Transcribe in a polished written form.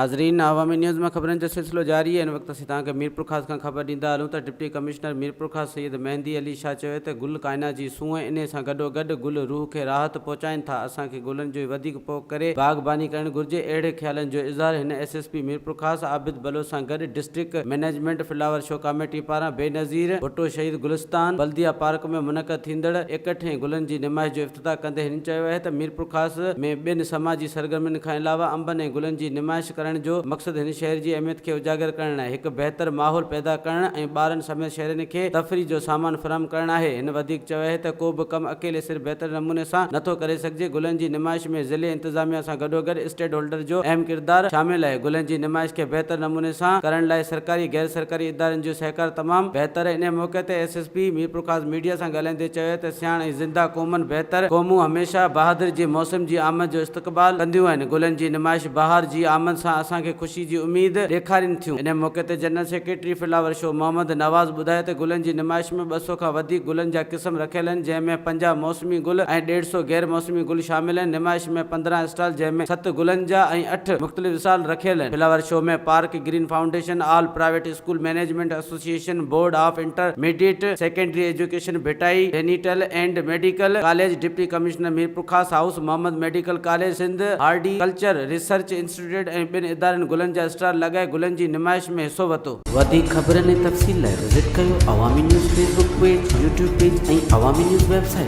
ناظرين عوامي نيوز مان خبرن جو سلسلو جاري آهي ان وقت اسين توهان کي ميرپورخاص کان خبر ڏيندا هلون ته ڊپٽي ڪمشنر ميرپورخاص سيد مهدي علي شاهه چيو ته گل ڪائنات جي سونهن انهي سان گڏوگڏ گل روح کي راحت پهچائين ٿا اسان کي گلن جي وڌيڪ پوک ڪري باغباني ڪرڻ گهرجي اهڙي خيالن جو اظهار هن S S P Mirpurkhas Abid Baloch سان گڏ district management flower show committee پاران بينظير ڀٽو شهيد گلستان بلديه پارڪ ۾ منعقد ٿيندڙ ايڪهٺين گلن جي نمائش جو افتتاح ڪندي هن چيو آهي ته ميرپورخاص ۾ ٻين سماجي سرگرمين کان علاوه انبن ۽ گلن جي نمائش ڪرڻ جو مقصد هن شهر جي اهميت کي اجاگر ڪرڻ هڪ بهتر ماحول پيدا ڪرڻ ۽ ٻارن سميت شهرين کي تفريح جو سامان فراهم ڪرڻ آهي. هن وڌيڪ چيو آهي ته ڪو به ڪم اڪيلي سر بهتر نموني سان نٿو ڪري سگهجي، گلن جي نمائش ۾ ضلعي انتظاميا سان گڏوگڏ اسٽيڊ هولڊر جو اهم ڪردار شامل آهي، گلن جي نمائش کي بهتر نموني سان ڪرڻ لاء سرڪاري غير سرڪاري ادارن جو سهڪار تمام بهتر انهي موقعي تي S S P Mirpurkhas media سان ڳالهائيندي چيو ته سياڻ ۽ زنده قومن بهتر قومون هميشه بهادر جي موسم جي آمد جو استقبال ڪنديون آهن گلن جي نمائش بهار جي آمد سان اسان کي خوشي جي اميد ڏيکارين ٿيون انهي موقعي تي general secretary flower show Muhammad Nawaz ٻڌايو ته گلن جي نمائش ۾ 200 کان وڌيڪ گلن جا قسم رکيل آهن جنهن ۾ 50 موسمي گل ۽ ڏيڍ سئو غير موسمي گل شامل آهن نمائش ۾ 15 اسٽال جنهن ۾ ست گلن جا ۽ اٺ مختلف اسٽال رکيل آهن flower show ۾ park green foundation all private school management association, board of intermediate secondary education Bhittai, dental and medical college, deputy commissioner Mirpurkhas house, Muhammad medical college, Sindh horticulture research institute ۽ ٻين ادارن گلن جا stall لڳائي گلن جي نمائش ۾ حصو ورتو. وڌيڪ خبرن ۽ تفصيل لاء وزٽ ڪيو Awami news Facebook page, YouTube page ۽ Awami news website.